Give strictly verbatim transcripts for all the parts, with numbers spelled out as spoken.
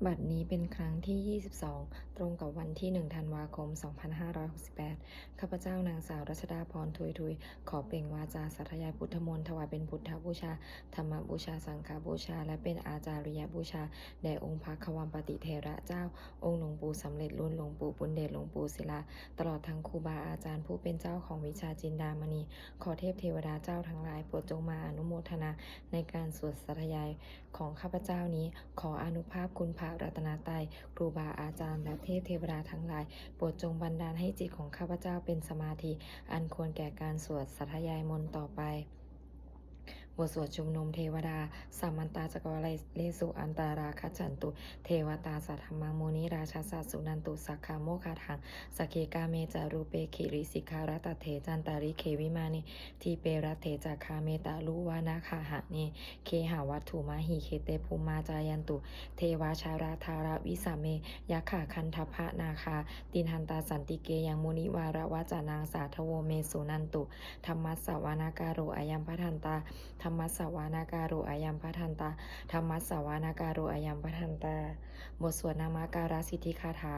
บัดนี้เป็นครั้งที่ ยี่สิบสอง ตรงกับวันที่ หนึ่ง ธันวาคม สองพันห้าร้อยหกสิบแปด ข้าพเจ้านางสาวรัชดาพร ทุยทุย ขอเปล่งวาจาสาธยายพุทธมนต์ถวายเป็นพุทธบูชา ธรรมบูชา สังฆบูชา และเป็นอาจาริยบูชา แด่องค์พระควัมปติเถระเจ้า องค์หลวงปู่สำเร็จลุน หลวงปู่บุญเดช หลวงปู่ศิลา ตลอดทั้งครูบาอาจารย์ผู้เป็นเจ้าของวิชาจินดามณี ขอเทพเทวดาเจ้าทั้งหลายโปรดจงมาอนุโมทนาในการสวดสาธยายของข้าพเจ้านี้ ขออานุภาพคุณพระรัตนตรัย ครูบาอาจารย์ และเทพเทวดาทั้งหลาย โปรดจงบันดาลให้จิตของข้าพเจ้าเป็นสมาธิ อันควรแก่การสวดสาธยายมนต์ต่อไป บทสวดชุมนุมเทวดา Samantā cakkavāḷesu atrāgacchantu devatā, saddhammaṃ munirājassa suṇantu saggamokkhadaṃ. Sagge kāme ca rūpe girisikharataṭe cantalikkhe vimāne, dīpe raṭṭhe ca gāme taruvanagahane gehavatthumhi khette bhummā cāyantu devā jalathalavisame yakkhagandhabbanāgā, tiṭṭhantā santike yaṃ munivaravacanaṃ sādhavo me suṇantu. Dhammassavanakālo ayam bhadantā. Dhammassavanakālo ayam bhadantā. Dhammassavanakālo ayam bhadantā. บทสวดนมการสิทธิคาถา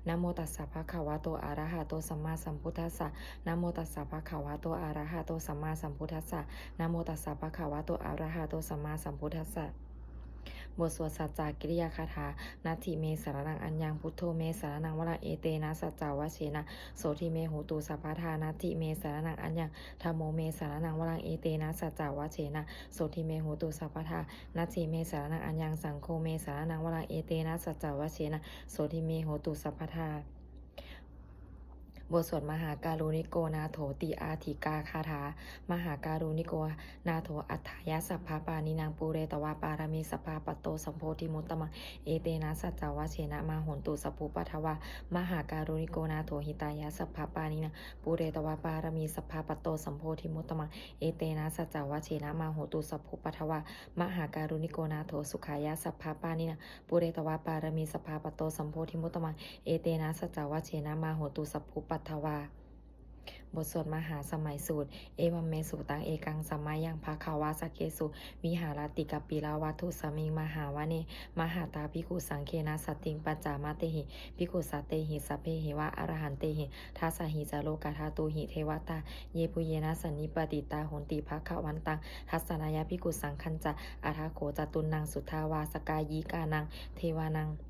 Namo tassa bhagavato arahato sammāsambuddhassa. Namo tassa bhagavato arahato sammāsambuddhassa. Namo tassa bhagavato arahato sammāsambuddhassa. บทสวดสัจจกิริยาคาถา Natthi me saraṇaṃ aññaṃ, buddho me saraṇaṃ varaṃ, etena saccavajjena sotthi me hotu sabbadā. Natthi me saraṇaṃ aññaṃ, dhammo me saraṇaṃ varaṃ, etena saccavajjena sotthi me hotu sabbadā. Natthi me saraṇaṃ aññaṃ, saṅgho me saraṇaṃ varaṃ, etena saccavajjena sotthi me hotu sabbadā. บทสวดมหาการุณิโกนาโถติอาทิกาคาถา Mahākāruṇiko nātho atthāya sabbapāṇinaṃ, pūretvā pāramī sabbā patto sambodhimuttamaṃ, etena saccavajjena mā hontu sabbupaddavā. Mahākāruṇiko nātho hitāya sabbapāṇinaṃ, pūretvā pāramī sabbā patto sambodhimuttamaṃ, etena saccavajjena mā hontu sabbupaddavā. Mahākāruṇiko nātho sukhāya sabbapāṇinaṃ, pūretvā pāramī sabbā patto sambodhimuttamaṃ, etena saccavajjena mā hontu sabbupaddavā. บทสวดมหาสมัยสูตร Evaṃ me sutaṃ. Ekaṃ samayaṃ bhagavā sakkesu viharati kapilavatthusmiṃ mahāvane mahatā bhikkhusaṅghena saddhiṃ pañcamattehi bhikkhusatehi sabbeheva arahantehi. Dasahi ca lokadhātūhi devatā yebhuyyena sannipatitā honti bhagavantaṃ dassanāya bhikkhusaṅghañca. Atha kho catunnaṃ suddhāvāsakāyikānaṃ devānaṃ